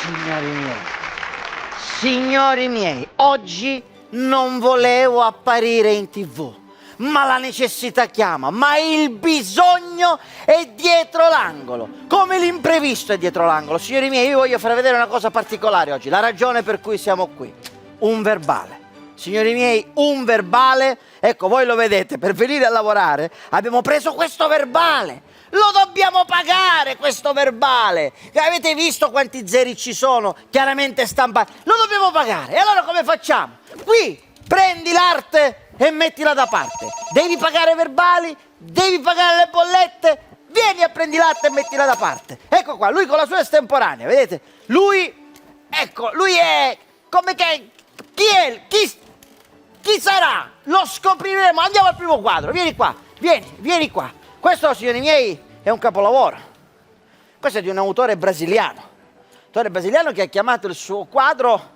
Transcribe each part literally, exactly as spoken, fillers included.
Signori miei, signori miei, oggi non volevo apparire in T V, ma la necessità chiama, ma il bisogno è dietro l'angolo, come l'imprevisto è dietro l'angolo. Signori miei, io voglio far vedere una cosa particolare oggi, la ragione per cui siamo qui. Un verbale. Signori miei, un verbale. Ecco, voi lo vedete, per venire a lavorare abbiamo preso questo verbale. Lo dobbiamo pagare questo verbale. Che avete visto quanti zeri ci sono, chiaramente stampati? Lo dobbiamo pagare. E allora come facciamo? Qui prendi l'arte e mettila da parte. Devi pagare verbali, devi pagare le bollette. Vieni a prendi l'arte e mettila da parte. Ecco qua, lui con la sua estemporanea, vedete? Lui, ecco, lui è come che, chi è? Chi, chi sarà? Lo scopriremo. Andiamo al primo quadro. Vieni qua, vieni, vieni qua. Questo, signori miei, è un capolavoro. Questo è di un autore brasiliano. Autore brasiliano che ha chiamato il suo quadro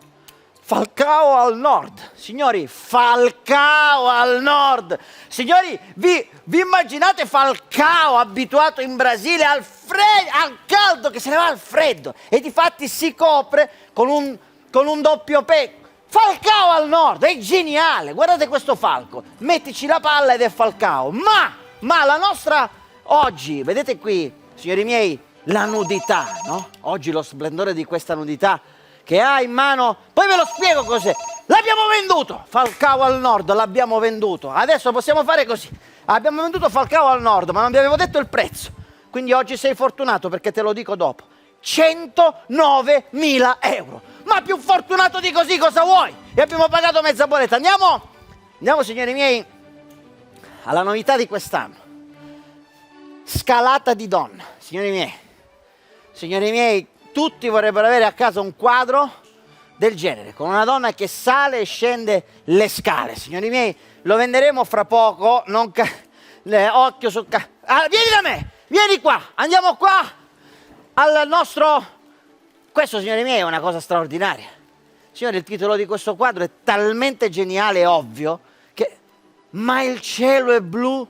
Falcao al nord. Signori, Falcao al nord. Signori, vi, vi immaginate Falcao abituato in Brasile al fre-, al caldo, che se ne va al freddo e difatti si copre con un, con un doppio pe-, Falcao al nord, è geniale, guardate questo falco, mettici la palla ed è Falcao, ma, ma la nostra, oggi, vedete qui, signori miei, la nudità, no? Oggi lo splendore di questa nudità che ha in mano, poi ve lo spiego cos'è, l'abbiamo venduto, Falcao al nord, l'abbiamo venduto, adesso possiamo fare così, abbiamo venduto Falcao al nord, ma non vi avevo detto il prezzo, quindi oggi sei fortunato perché te lo dico dopo. Centonovemila euro. Ma più fortunato di così cosa vuoi? E abbiamo pagato mezza bolletta. Andiamo, andiamo, signori miei, alla novità di quest'anno. Scalata di donna, signori miei. Signori miei, tutti vorrebbero avere a casa un quadro del genere, con una donna che sale e scende le scale. Signori miei, lo venderemo fra poco, non ca-, le, occhio su ca-, ah, vieni da me, vieni qua, andiamo qua. Al nostro, questo, signori miei, è una cosa straordinaria. Signori, il titolo di questo quadro è talmente geniale e ovvio che, ma il cielo è blu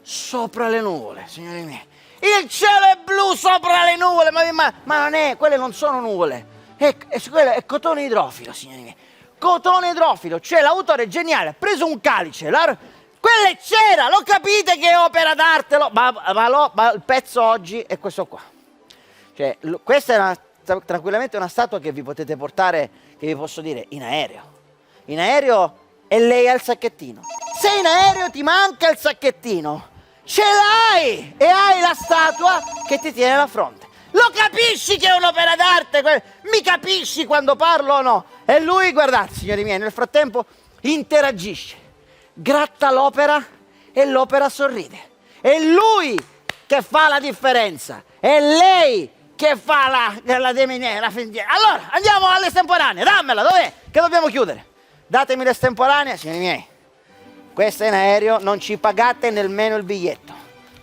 sopra le nuvole, signori miei. Il cielo è blu sopra le nuvole, ma, ma, ma non è, quelle non sono nuvole, è, è, quello è cotone idrofilo, signori miei. Cotone idrofilo, cioè l'autore geniale ha preso un calice, l'ha, quella è cera, lo capite che è opera d'arte? Lo, ma, ma lo, ma il pezzo oggi è questo qua. Cioè, lo, questa è una, tra-, tranquillamente una statua che vi potete portare, che vi posso dire, in aereo. In aereo e lei ha il sacchettino. Se in aereo ti manca il sacchettino, ce l'hai e hai la statua che ti tiene la fronte. Lo capisci che è un'opera d'arte? Que-, mi capisci quando parlo o no? E lui, guardate, signori miei, nel frattempo interagisce, gratta l'opera e l'opera sorride. È lui che fa la differenza, è lei che fa la, la, la, la, allora, andiamo all'estemporanea, dammela, dov'è? Che dobbiamo chiudere. Datemi l'estemporanea, signori miei. Questo è in aereo, non ci pagate nemmeno il biglietto.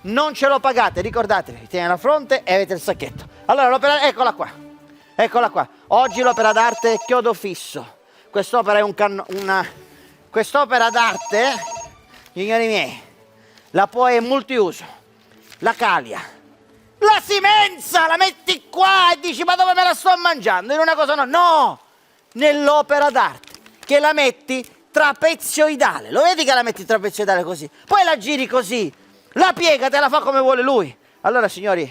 Non ce lo pagate, ricordatevi, vi tiene la fronte e avete il sacchetto. Allora, l'opera, eccola qua. Eccola qua. Oggi l'opera d'arte è chiodo fisso. Quest'opera è un can-, una, quest'opera d'arte, signori miei, la poi è multiuso. La calia. La simenza la metti qua e dici: "Ma dove me la sto mangiando? In una cosa no." No! Nell'opera d'arte, che la metti trapezioidale. Lo vedi che la metti trapezioidale così? Poi la giri così, la piega, te la fa come vuole lui. Allora, signori,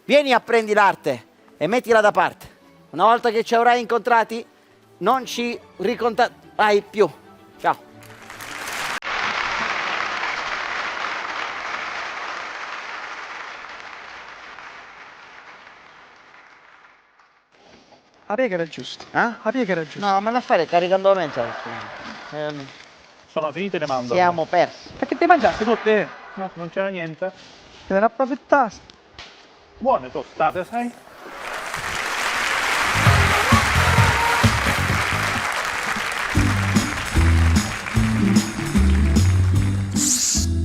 vieni a prendi l'arte e mettila da parte. Una volta che ci avrai incontrati, non ci ricontarai più. Ciao. A piega era giusta. Eh? A piega era giusta. No, ma l'affare è caricando la mensa. Eh, sono finite le mandorle. Siamo persi. Perché ti mangiasti tutte? No, non c'era niente. Te ne approfittasti. Buone tostate, sai?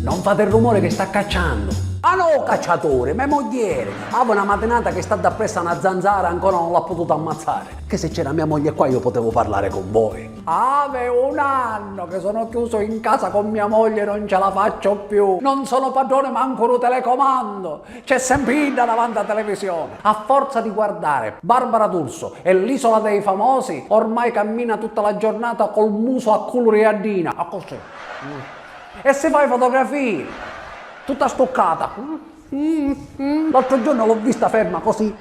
Non fate rumore che sta cacciando. Ah no, cacciaturi, me mugghieri! Havi una matinata chi sta d'appressu a na zanzara, ancora non l'ha pututu ammazzari. Che se c'era mia moglie qua io potevo parlare con voi. Havi un anno che sono chiuso in casa con mia moglie, non ce la faccio più. Non sono padrone manco du telecomando. C'è sempre idda davanti a televisione. A forza di guardare Barbara D'Urso e l'Isola dei Famosi, ormai cammina tutta la giornata col muso a culuri di addina, accussì. E si fa i fotografii, tutta stuccata. L'altro giorno l'ho vista ferma così.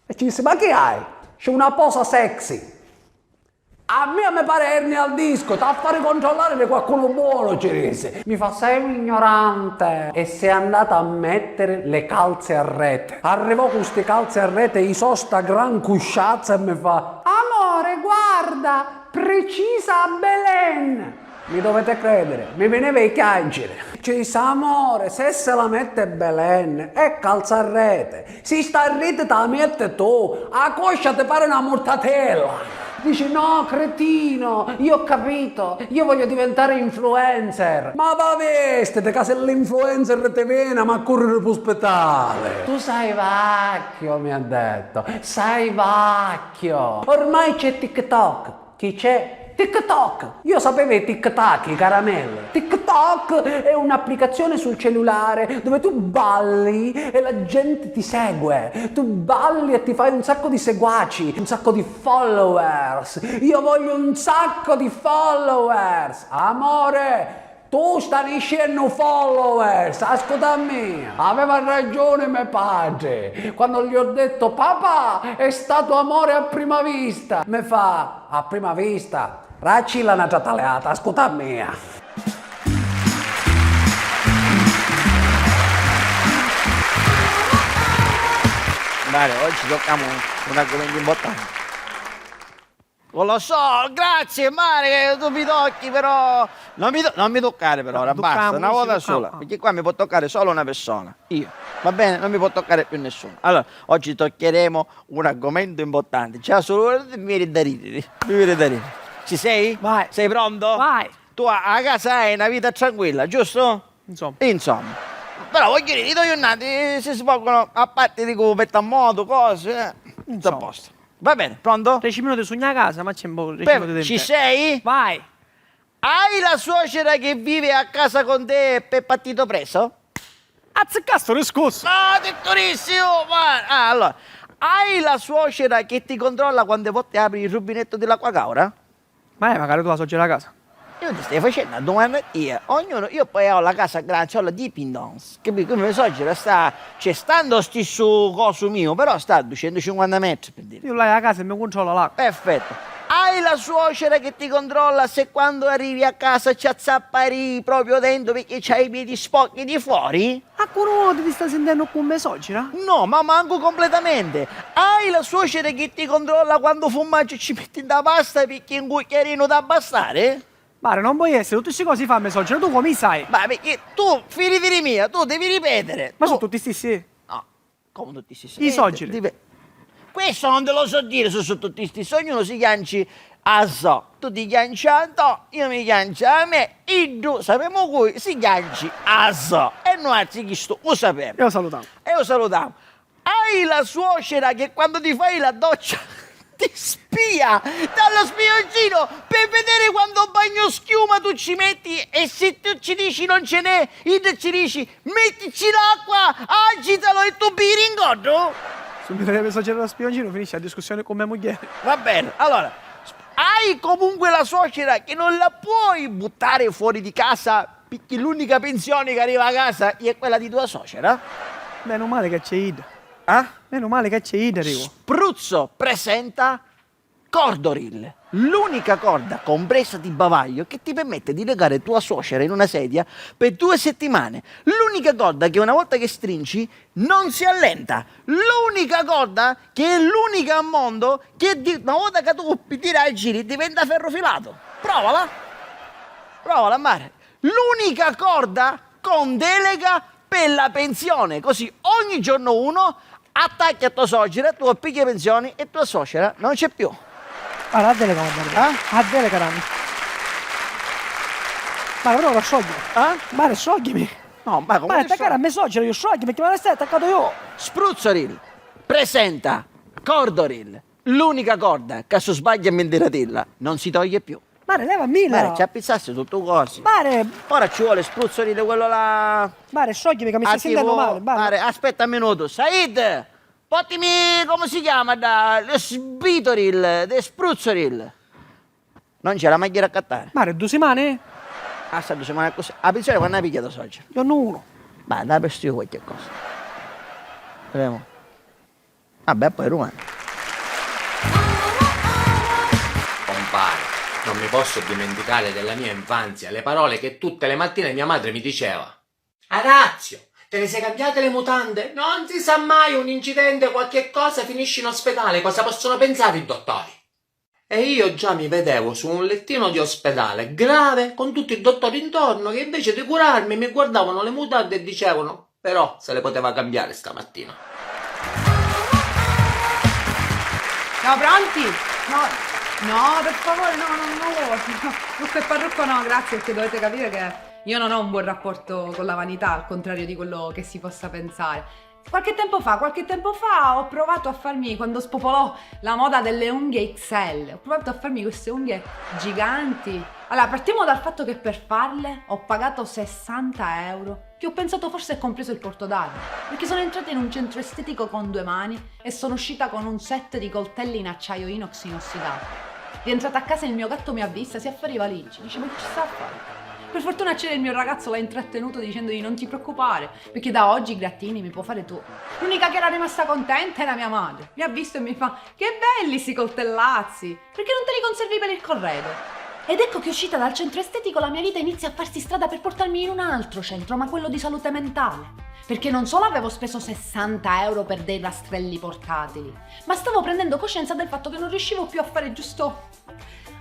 E ci dissi: "Ma chi hai?" C'è una posa sexy. A mia mi pare ernia al disco, t'ha a fari controllare di qualcuno buono, ci dissi. Mi fa: "Sei un ignorante." E si è andata a mettere le calze a rete. Arrivò con sti calze a rete, i so sta gran cusciazza e mi fa: "Amore, guarda, precisa a Belen." Mi dovete credere, mi veniva i chianciri. Ci dissi: "Amore, se se la mette Belen, è calza a rete. Si sta a rete te la mette tu, a coscia ti pare na murtatella." Dici: "No, cretino, io ho capito, io voglio diventare influencer." Ma va vestiti, ca se l'influencer ti vena, ma a curriri pu spitale. Tu sai vacchio, mi ha detto, sai vacchio. Ormai c'è TikTok. Chi c'è? TikTok! Io sapevo i Tic Tac, i caramelle. TikTok è un'applicazione sul cellulare dove tu balli e la gente ti segue. Tu balli e ti fai un sacco di seguaci, un sacco di followers. Io voglio un sacco di followers. Amore, tu sta niscennu followers, ascuta a mia. Aveva ragione me patri quando gli ho detto: "Papà, è stato amore a prima vista." Me fa: "A prima vista? Raccilla n'atra taliata, ascuta a mia." Bene, oggi tocchiamo un argomento importante. Lo so, grazie, Mare, che tu mi tocchi, però non mi, to- non mi toccare per ora, basta, una volta sola, perché qua mi può toccare solo una persona, io, va bene? Non mi può toccare più nessuno. Allora, oggi toccheremo un argomento importante. C'è solo, mi viene da ridere, mi viene da ridere. Ci sei? Vai. Sei pronto? Vai. Tu a, a casa hai una vita tranquilla, giusto? Insomma. Insomma. Però voglio dire, i tuoi giornati si svolgono, a parte, dico, pettu a modu, cose, eh, tutto a posto. Va bene, pronto? Dieci minuti sugnu a casa, ma c'è un po', dieci minuti di ci sei? Vai! Hai la suocera che vive a casa con te per partito preso? Azzeccastu stu discorsu! Ah, ti dissi io, ma, ah, allora, hai la suocera che ti controlla quante volte apri il rubinetto dell'acqua caura? Ma è magari tu la soggiera a casa? Io ti stai facendo una domanda a tia. Ognuno, io poi ho la casa grande, ho la dipendance, capito? Come mia soggiera sta, cioè, sta ndo stissu cosu mio, però sta a ducentucinquanta metri, per dire. Io là a casa e mi controlla l'acqua. Perfetto. Hai la suocera che ti controlla se quando arrivi a casa ci azzappari proprio dentro perché c'hai i piedi sporchi di fuori? A cu nu modu ti sta sintennu cu me soggira? No, ma mancu completamente! Hai la suocera chi ti controlla quantu furmaggio ci metti nta pasta picchì un cucchiarinu t'ha bastari? Mare, non poi essere, tutti sti cosi fa me soggira, tu comu i sai? Ma picchì tu, fiditi di mia, tu devi ripetere. Ma tu su tutti stissi? No, comu tutti stissi? I soggiri. Questo non te lo so dire, su, su tutti stissi, ognuno si chianci a so. Tu ti chianci a to, io mi chiancio a me, iddu, sapemu cui, si chianci a so. E nuatri chistu u sapemu. E u salutamu. E u salutamu. Hai la suocera che quando ti fai la doccia ti spia dallo spioncino per vedere quanto bagno schiuma tu ci metti e se tu ci dici non ce n'è, idda ci dici mettici l'acqua, agitalo e tu biri in goddu? Se mi deve esagerare lo spioncino finisce la discussione con mia moglie. Va bene, allora, hai comunque la suocera che non la puoi buttare fuori di casa perché l'unica pensione che arriva a casa è quella di tua suocera? Meno male che c'è idda. Ah? Meno male che c'è idda, dico. Spruzzo presenta Cordoril, l'unica corda compresa di bavaglio che ti permette di legare tua suocera in una sedia per due settimane. L'unica corda che una volta che stringi non si allenta. L'unica corda che è l'unica al mondo che di- una volta che tu pi tira a giri diventa ferro filato. Provala. Provala, mare. L'unica corda con delega per la pensione. Così ogni giorno uno attacchi a tua suocera, tu pigli pensioni e tua suocera non c'è più. Guarda, a delega, guarda. Eh? A delega dammi. Ma però ora scioglimi. Eh? Mare, scioglimi. No, ma comu... Ma attaccare a me suocera, io scioglio, perché me la stai attaccando io? Spruzzoril presenta Cordoril, l'unica corda che se sbaglia mi tiratilla non si toglie più. Mare, leva mille. Mare, ci appizzassi tutto cosi. Mare. Ora ci vuole Spruzzoril, quello là. Mare, scioglimi che mi stai sentendo male, mare. Mare, aspetta un minuto. Said, portimi, come si chiama, da, lo Sbitoril, de Spruzzoril. Non c'è la maglia da accattare. Mare, due settimane? Ah, sta due settimane così. La pensione quando la piglia tua suocera? Giorno uno. Ma dai, per io qualche cosa. Vedremo. Vabbè, poi domani. Compare, non mi posso dimenticare della mia infanzia le parole che tutte le mattine mia madre mi diceva. Arazio, te le sei cambiate le mutande? Non si sa mai, un incidente, qualche cosa, finisci in ospedale, cosa possono pensare i dottori? E io già mi vedevo su un lettino di ospedale, grave, con tutti i dottori intorno che invece di curarmi mi guardavano le mutande e dicevano: "Però se le poteva cambiare stamattina." Ciao, pronti? No, no, per favore, no, no, no, no, no, trucco e parrucco no, grazie, perché dovete capire che io non ho un buon rapporto con la vanità, al contrario di quello che si possa pensare. Qualche tempo fa, qualche tempo fa ho provato a farmi, quando spopolò la moda delle unghie X L, ho provato a farmi queste unghie giganti. Allora, partiamo dal fatto che per farle ho pagato sessanta euro, che ho pensato forse è compreso il porto d'armi, perché sono entrata in un centro estetico con due mani e sono uscita con un set di coltelli in acciaio inox inossidato. Rientrata a casa, il mio gatto mi ha vista, si affariva lì, dice: "Ma che ci sta a fare?" Per fortuna c'era il mio ragazzo, l'ha intrattenuto dicendogli: "Non ti preoccupare, perché da oggi i grattini mi puoi fare tu." L'unica che era rimasta contenta era mia madre. Mi ha visto e mi fa: "Che belli sti coltellazzi! Perché non te li conservi per il corredo?" Ed ecco che, uscita dal centro estetico, la mia vita inizia a farsi strada per portarmi in un altro centro, ma quello di salute mentale. Perché non solo avevo speso sessanta euro per dei rastrelli portatili, ma stavo prendendo coscienza del fatto che non riuscivo più a fare giusto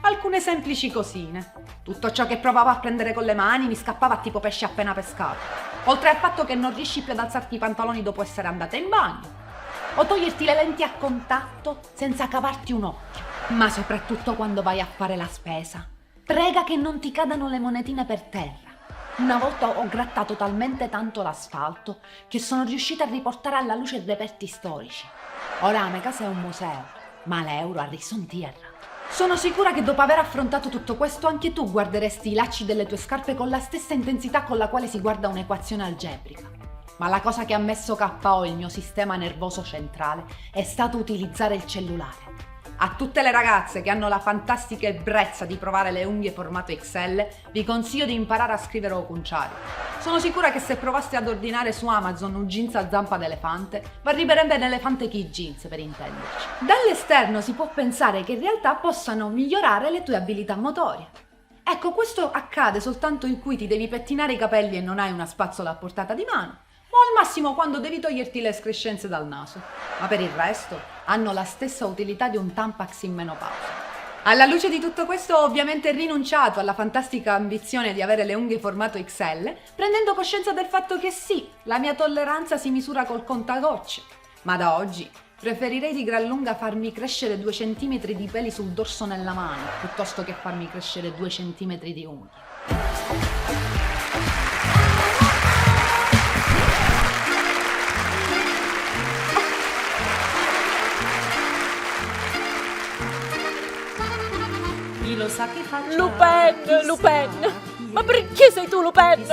alcune semplici cosine. Tutto ciò che provavo a prendere con le mani mi scappava tipo pesce appena pescato. Oltre al fatto che non riesci più ad alzarti i pantaloni dopo essere andata in bagno, o toglierti le lenti a contatto senza cavarti un occhio. Ma soprattutto quando vai a fare la spesa, prega che non ti cadano le monetine per terra. Una volta ho grattato talmente tanto l'asfalto che sono riuscita a riportare alla luce reperti storici. Ora la mia casa è un museo, ma l'euro ha riso in tierra. Sono sicura che dopo aver affrontato tutto questo, anche tu guarderesti i lacci delle tue scarpe con la stessa intensità con la quale si guarda un'equazione algebrica. Ma la cosa che ha messo K O il mio sistema nervoso centrale è stato utilizzare il cellulare. A tutte le ragazze che hanno la fantastica ebbrezza di provare le unghie formato X L, vi consiglio di imparare a scrivere o cunciari. Sono sicura che se provaste ad ordinare su Amazon un jeans a zampa d'elefante, vi arriverebbe un elefante chi jeans, per intenderci. Dall'esterno si può pensare che in realtà possano migliorare le tue abilità motorie. Ecco, questo accade soltanto in cui ti devi pettinare i capelli e non hai una spazzola a portata di mano, o al massimo quando devi toglierti le escrescenze dal naso. Ma per il resto hanno la stessa utilità di un Tampax in menopausa. Alla luce di tutto questo ho ovviamente rinunciato alla fantastica ambizione di avere le unghie formato X L, prendendo coscienza del fatto che sì, la mia tolleranza si misura col contagocce, ma da oggi preferirei di gran lunga farmi crescere due centimetri di peli sul dorso nella mano piuttosto che farmi crescere due centimetri di unghie. Chi lo sa che faccia, Lupin, Lupin. Ma perché sei tu, Lupin?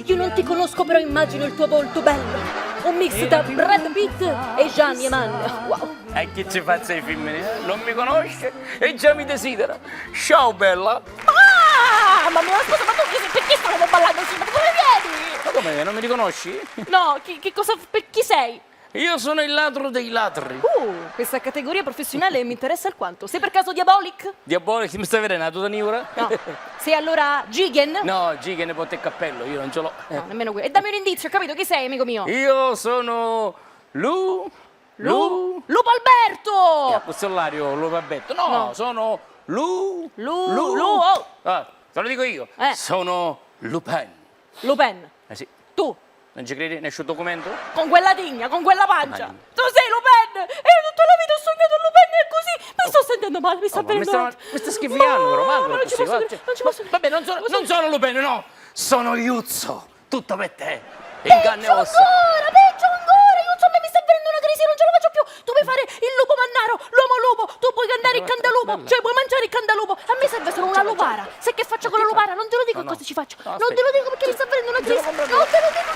Io non ti conosco, però immagino il tuo volto bello. Un mix tra Brad Pitt e Jeanne Diamant. Wow. E chi ci fazza i fimmini, eh? Non mi conosce e già mi desidera. Ciao, bella. Ah, mamma mia, ma scusa, ma tu chi sei? Perché stavamo ballando insieme? Da dove vieni? Ma come, non mi riconosci? No, chi, che cosa, per chi sei? Io sono il ladro dei ladri. Uh, questa categoria professionale mi interessa alquanto. Sei per caso Diabolic? Diabolic, mi stai vedendo la tuta nivula? No. Sei allora Gigen? No, Gigen porta il cappello, io non ce l'ho. No, nemmeno quello. E dammi un indizio, ho capito chi sei, amico mio. Io sono Lu... Lu... Lu... Lupo Alberto! Eh, questo è l'ario, Lupo Alberto. No, no, sono Lu... Lu... Lu... Lu... Oh. Ah, te lo dico io. Eh. Sono Lupin. Lupin. Eh sì. Tu? Non ci credi? Nesci un documento? Con quella tigna, con quella pancia. Mani. Tu sei Lupin! E io tutta la vita ho sognato Lupin e così mi sto sentendo male, mi sta venendo... Oh, ma mi sta, mi sta schifiando, però, ma non ci posso credere, non ci posso credere. Vabbè, non sono, non sono Lupin, no! Sono Iuzzo! Tutto per te. Inganna e ossa. Peggio ancora, peggio ancora! Iu insomma mi sta venennu una crisi, non ce la faccio più! Tu vuoi fare il lupo mannaro, l'uomo lupo, tu puoi andare il cantalupo, cioè puoi mangiare il cantalupo! A me serve solo una lupara! Se che faccio con la lupara? Non te lo dico cosa ci faccio! Non te lo dico perché mi sta venendo una crisi! Non te lo dico!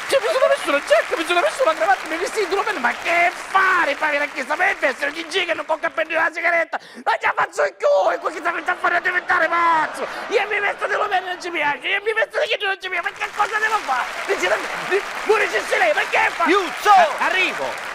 Cioè, mi sono messo una giacca, mi sono messo una cravatta, mi vestiti, ma che fare? Pagare a chi sapete essere Gigi che non con cappello la sigaretta! Non ce la faccio più! E questo sta a fare diventare pazzo! Io mi vesto di Lumeni non ci piace! Io mi vesto di chi non ci piace! Ma che cosa devo fare? Dice, pure ci sei lei, ma che fa? Iuzzo! Arrivo!